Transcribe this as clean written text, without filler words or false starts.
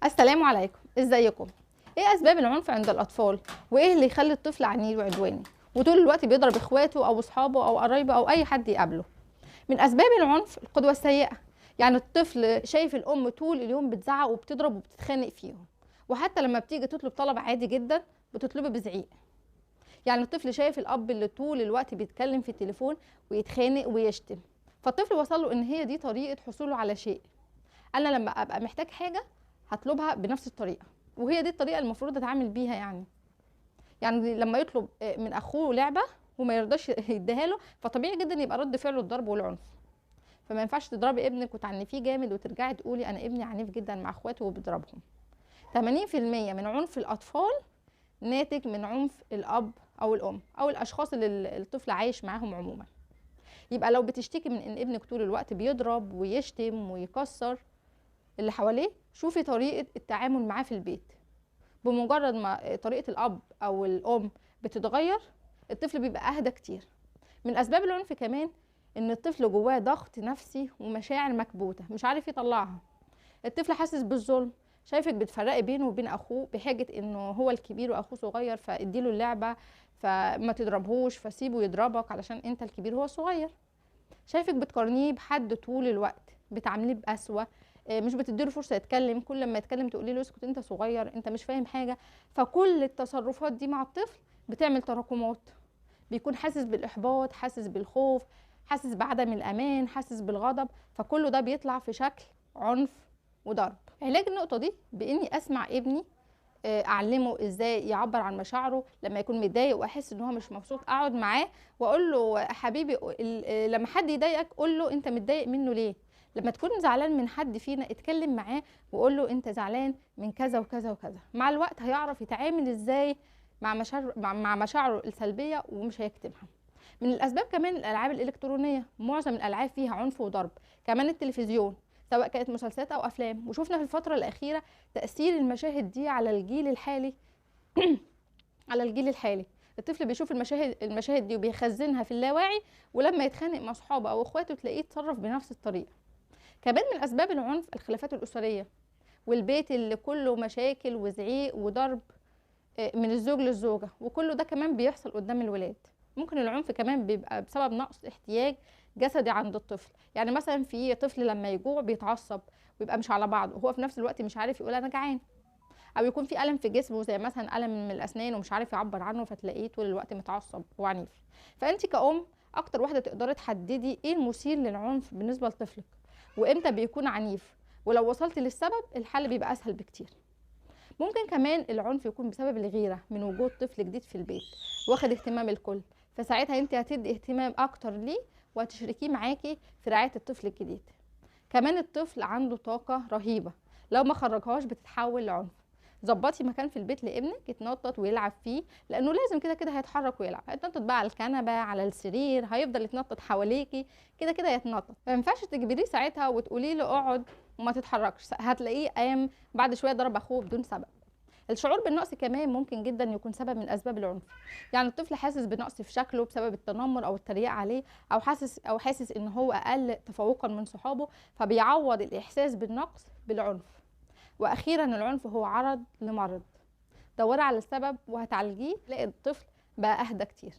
السلام عليكم، ازيكم؟ ايه اسباب العنف عند الاطفال؟ وايه اللي يخلي الطفل عنيد وعدواني وطول الوقت بيضرب اخواته او اصحابه او قرايبه او اي حد يقابله؟ من اسباب العنف القدوة السيئة، يعني الطفل شايف الام طول اليوم بتزعق وبتضرب وبتتخانق فيهم، وحتى لما بتيجي تطلب طلب عادي جدا بتطلبه بزعيق. يعني الطفل شايف الاب اللي طول الوقت بيتكلم في التليفون ويتخانق ويشتم، فالطفل وصل له ان هي دي طريقه حصوله على شيء. انا لما ابقى محتاج حاجة هطلبها بنفس الطريقة، وهي دي الطريقة المفروض اتعامل بيها. يعني لما يطلب من اخوه لعبه وما يرضاش يديها له، فطبيعي جدا يبقى رد فعله الضرب والعنف. فما ينفعش تضربي ابنك وتعنفيه جامد وترجعي تقولي انا ابني عنيف جدا مع اخواته وبيضربهم. 80% من عنف الاطفال ناتج من عنف الاب او الام او الاشخاص اللي الطفل عايش معاهم عموما. يبقى لو بتشتكي من ان ابنك طول الوقت بيضرب ويشتم ويكسر اللي حواليه، شوفي طريقة التعامل معاه في البيت. بمجرد ما طريقة الأب أو الأم بتتغير، الطفل بيبقى أهدى كتير. من أسباب العنف كمان إن الطفل جواه ضغط نفسي ومشاعر مكبوتة مش عارف يطلعها. الطفل حاسس بالظلم، شايفك بتفرقي بينه وبين أخوه بحجة إنه هو الكبير وأخوه صغير، فاديله اللعبة، فما تضربهوش، فسيبه يضربك علشان أنت الكبير هو الصغير. شايفك بتقارنيه بحد طول الوقت، بتعامليه بقسوة، مش بتديله فرصة يتكلم، كل ما يتكلم تقولي له اسكت انت صغير انت مش فاهم حاجة. فكل التصرفات دي مع الطفل بتعمل تراكمات، بيكون حاسس بالاحباط، حاسس بالخوف، حاسس بعدم الامان، حاسس بالغضب، فكله ده بيطلع في شكل عنف وضرب. علاج النقطة دي باني اسمع ابني، اعلمه ازاي يعبر عن مشاعره لما يكون متضايق واحس ان هو مش مبسوط، اقعد معاه واقول له حبيبي لما حد يضايقك قول له انت متضايق منه ليه. لما تكون زعلان من حد فينا اتكلم معاه وقول له انت زعلان من كذا وكذا وكذا. مع الوقت هيعرف يتعامل ازاي مع مشاعره السلبية ومش هيكتمها. من الاسباب كمان الالعاب الالكترونية، معظم الالعاب فيها عنف وضرب، كمان التلفزيون سواء كانت مسلسلات او افلام. وشوفنا في الفترة الاخيرة تاثير المشاهد دي على الجيل الحالي على الجيل الحالي. الطفل بيشوف المشاهد دي وبيخزنها في اللاواعي، ولما يتخانق مع اصحابه او اخواته تلاقيه يتصرف بنفس الطريقة. كمان من اسباب العنف الخلافات الاسرية والبيت اللي كله مشاكل وزعيق وضرب من الزوج للزوجة، وكله ده كمان بيحصل قدام الولاد. ممكن العنف كمان بيبقى بسبب نقص احتياج جسدي عند الطفل، يعني مثلا في طفل لما يجوع بيتعصب ويبقى مش على بعضه، وهو في نفس الوقت مش عارف يقول انا جعان، او يكون في الم في جسمه زي مثلا الم من الاسنان ومش عارف يعبر عنه، فتلاقيه طول الوقت متعصب وعنيف. فانت كأم اكتر واحدة تقدري تحددي ايه المثير للعنف بالنسبة لطفلك وامتى بيكون عنيف، ولو وصلتي للسبب الحل بيبقى اسهل بكتير. ممكن كمان العنف يكون بسبب الغيرة من وجود طفل جديد في البيت واخد اهتمام الكل، فساعتها انت هتدي اهتمام اكتر ليه وهتشركيه معاكي في رعاية الطفل الجديد. كمان الطفل عنده طاقة رهيبة لو ما خرجهاش بتتحول لعنف. ظبطي مكان في البيت لابنك يتنطط ويلعب فيه، لانه لازم كده كده هيتحرك ويلعب، هيتنطط بقى على الكنبة على السرير، هيفضل يتنطط حواليكي كده كده يتنطط. ما ينفعش تجبريه ساعتها وتقولي له اقعد وما تتحركش، هتلاقيه قام بعد شوية ضرب اخوه بدون سبب. الشعور بالنقص كمان ممكن جدا يكون سبب من اسباب العنف، يعني الطفل حاسس بنقص في شكله بسبب التنمر او التريقه عليه، او حاسس ان هو اقل تفوقا من صحابه، فبيعوض الاحساس بالنقص بالعنف. واخيرا العنف هو عرض لمرض، دوري على السبب وهتعالجيه، تلاقي الطفل بقى اهدى كتير.